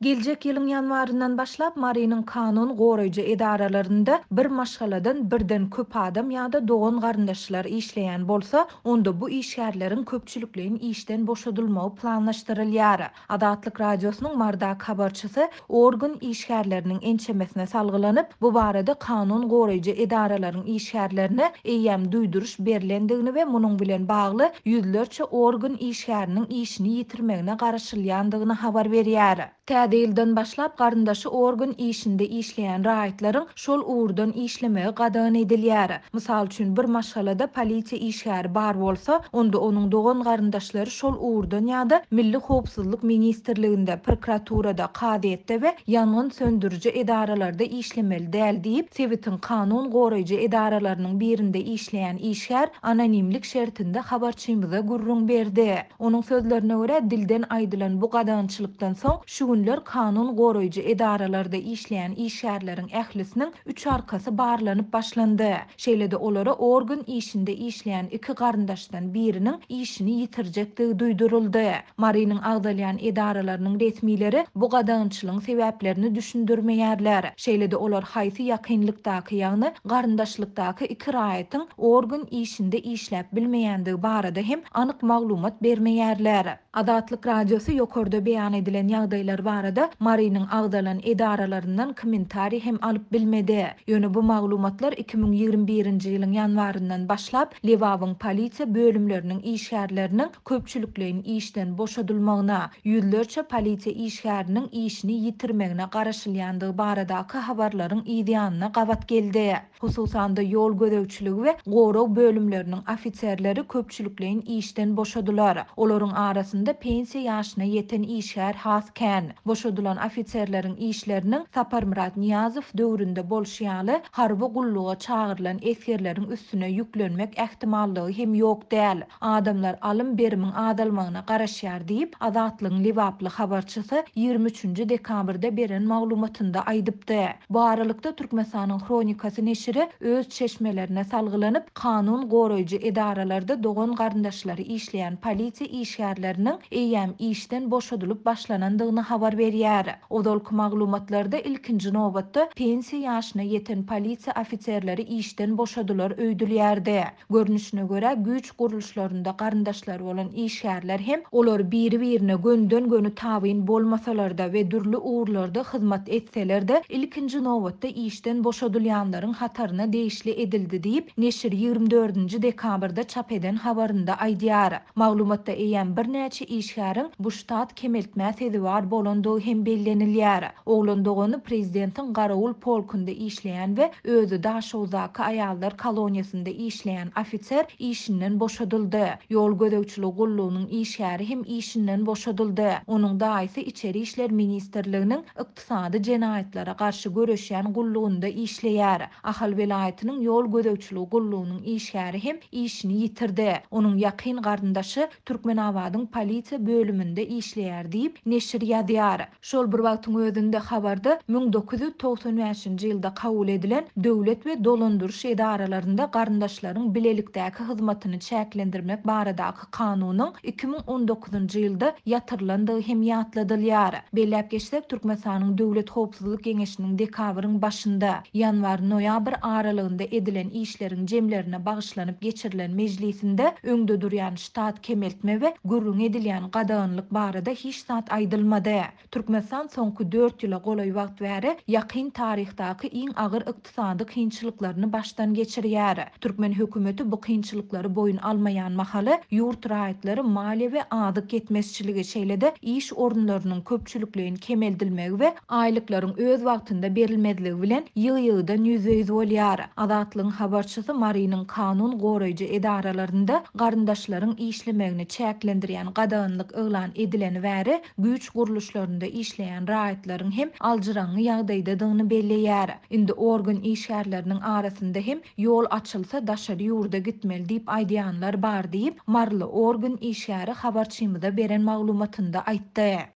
Geljek ýylyň ýanwaryndan başlap Marynyň kanun goraýjy edaralarynda bir maşgaladan birden köp adam ýa-da dogan-garyndaşlar işleýän bolsa, onda bu işgärleriň köpçülikleýin işden boşadylmagy planlaşdyrylýar. Azatlyk Radiosynyň Marydaky habarçysy organ işgärleriniň ençemesine salgylanyp, bu barada kanun goraýjy edaralaryň işgärlerine eýýäm duýduryş berlendigini we munuň bilen bagly ýüzlerçe organ işgäriniň işini ýitirmegine garaşylýandygyny habar berýär. Täze ýyldan başlap garyndaşy organ işinde işleýän raýatlaryň şol ugurdan işlemegi gadagan edilýär. Mysal üçin, bir maşgalada polisiýa işgäri bar bolsa, onda onuň dogan-garyndaşlary şol ugurdan ýa-da Milli howpsuzlyk ministrliginde, prokuraturada, kazyýetde we ýangyn söndüriji edaralarda işlemeli däl diýip, sebitiň kanun goraýjy edaralarynyň birinde işleýän işgär anonimlik şertinde habarçymyza gürrüň berdi. Onuň sözlerine görä, dilden aýdylan bu gadagançylykdan soň, şu günler kanun goraýjy edaralarda işleýän işgärleriň ählisiniň üç arkasy barlanyp başlandy. Şeýle-de olara organ işinde işleýän iki garyndaşdan biriniň işini ýitirjekdigi duýduryldy. Marynyň agzalýan edaralarynyň resmileri bu gadagançylygyň sebäplerini düşündirmeýärler. Şeýle-de olar haýsy ýakynlykdaky, ýagny garyndaşlykdaky iki raýatyň organ işinde işläp bilmeýändigi barada hem anyk maglumat bermeýärler. Azatlyk Radiosy ýokarda beýan edilen ýagdaýlar barada Marynyň agzalan edaralaryndan kommentariý hem alyp bilmedi. Ýöne bu maglumatlar 2021-nji ýylyň ýanwaryndan başlap Lebabyň polisiýa bölümleriniň işgärleriniň köpçülikleýin işden boşadylmagyna, ýüzlerçe polisiýa işgäriniň işini ýitirmegine garaşylýandygy baradaky habarlaryň yzýanyna gabat geldi. Hususan-da, ýol gözegçiligi we gorag bölümleriniň ofiserleri köpçülikleýin işden boşadylar. Olaryň arasynda pensiýa ýaşyna ýeten işgär has kän. Boşadylan ofiserleriň işleriniň Saparmyrat Nyýazow döwründe bolşy ýaly, harby gulluga çagyrylan esgerleriň üstüne ýüklenmek ähtimallygy hem ýok däl. Adamlar alym-berimiň azalmagyna garaşýar diýip, Azatlygyň lebaply habarçysy 23 nji dekabrda beren maglumatynda aýdypdy. Bu aralykda, Türkmenistanyň Hronikasy neşiri öz çeşmelerine salgylanyp, kanun goraýjy edaralarda dogan-garyndaşlary işleýän polisiýa işgärleriniň eýýäm işden boşadylyp başlanandygyny habar berýär. Ozalky maglumatlarda ilkinji nobatda pensiýa ýaşyna ýeten polisiýa ofiserleri işden boşadylar öýdülýärdi. Görnüşine görä, güýç gurluşlarynda garyndaşlary bolan işgärler hem, olar biri-birine gönüden-göni tabyn bolmasalar-da we dürli ugurlarda hyzmat etseler-de, ilkinji nobatda işden boşadylýanlaryň hataryna degişli edildi diýip, neşir 24 nji dekabrda çap eden habarynda aýdýar. Maglumatda eýýäm birnäçe işgäriň bu ştat kemeltmä sezewar bolandygy hem bellenilýär. Oglan dogany prezidentiň garawul polkunda işleýän we özi Daşoguzdaky aýallar koloniýasynda işleýän ofiser işinden boşadyldy. Ýol gözegçiligi gullugynyň işgäri hem işinden boşadyldy. Onuň daýysy Içeri işler ministrliginiň ykdysady jenaýatlara garşy göreşýän gullugynda işleýär. Ahal welaýatynyň ýol gözegçiligi gullugynyň işgäri hem işini ýitirdi. Onuň ýakyn garyndaşy Türkmenabadyň polisiýa bölüminde işleýär diýip, neşir ýazýar. Şol bir wagtyň özünde habarda 1995-nji ýylda kabul edilen Döwlet we dolandyryş edaralarynda garyndaşlaryň bilelikdäki hyzmatyny çäklendirmek baradaky kanunyň 2019-njy ýylda ýatyrylandygy hem ýatladylýar. Belläp geçsek, Türkmenistanyň Döwlet howpsuzlyk geňeşiniň dekabryň başynda, ýanwar-noýabr aralygynda edilen işleriň jemlerine bagyşlanyp geçirilen mejlisinde öňde durýan ştat kemeltme we gürrüňi edilýän gadaganlyk barada hiç zat aýdylmady. Türkmenistan soňky dört ýyla golaý wagt bäri ýakyn taryhdaky iň agyr ykdysady kynçylyklaryny başdan geçirýär. Türkmen hökümeti bu kynçylyklary boýun almaýan mahaly, ýurt raýatlary maliýe we azyk ýetmezçiligi, şeýle-de iş orunlarynyň köpçülikleýin kemeldilmegi we aýlyklaryň öz wagtynda berilmezligi bilen ýygy-ýygydan ýüzbe-ýüz bolýar. Azatlygyň habarçysy Marynyň kanun goraýjy edaralarynda garyndaşlaryň işlemegini çäklendirýän gadaganlyk yglan edileni bäri güýç gurluşlarynda işleýän raýatlaryň hem aljyraňňy ýagdaýdadygyny belleýär. Indi organ işgärleriniň arasynda hem ýol açylsa daşary ýurda gitmeli diýip aýdýanlar bar diýip, maryly organ işgäri habarçymyza beren maglumatynda aýtdy.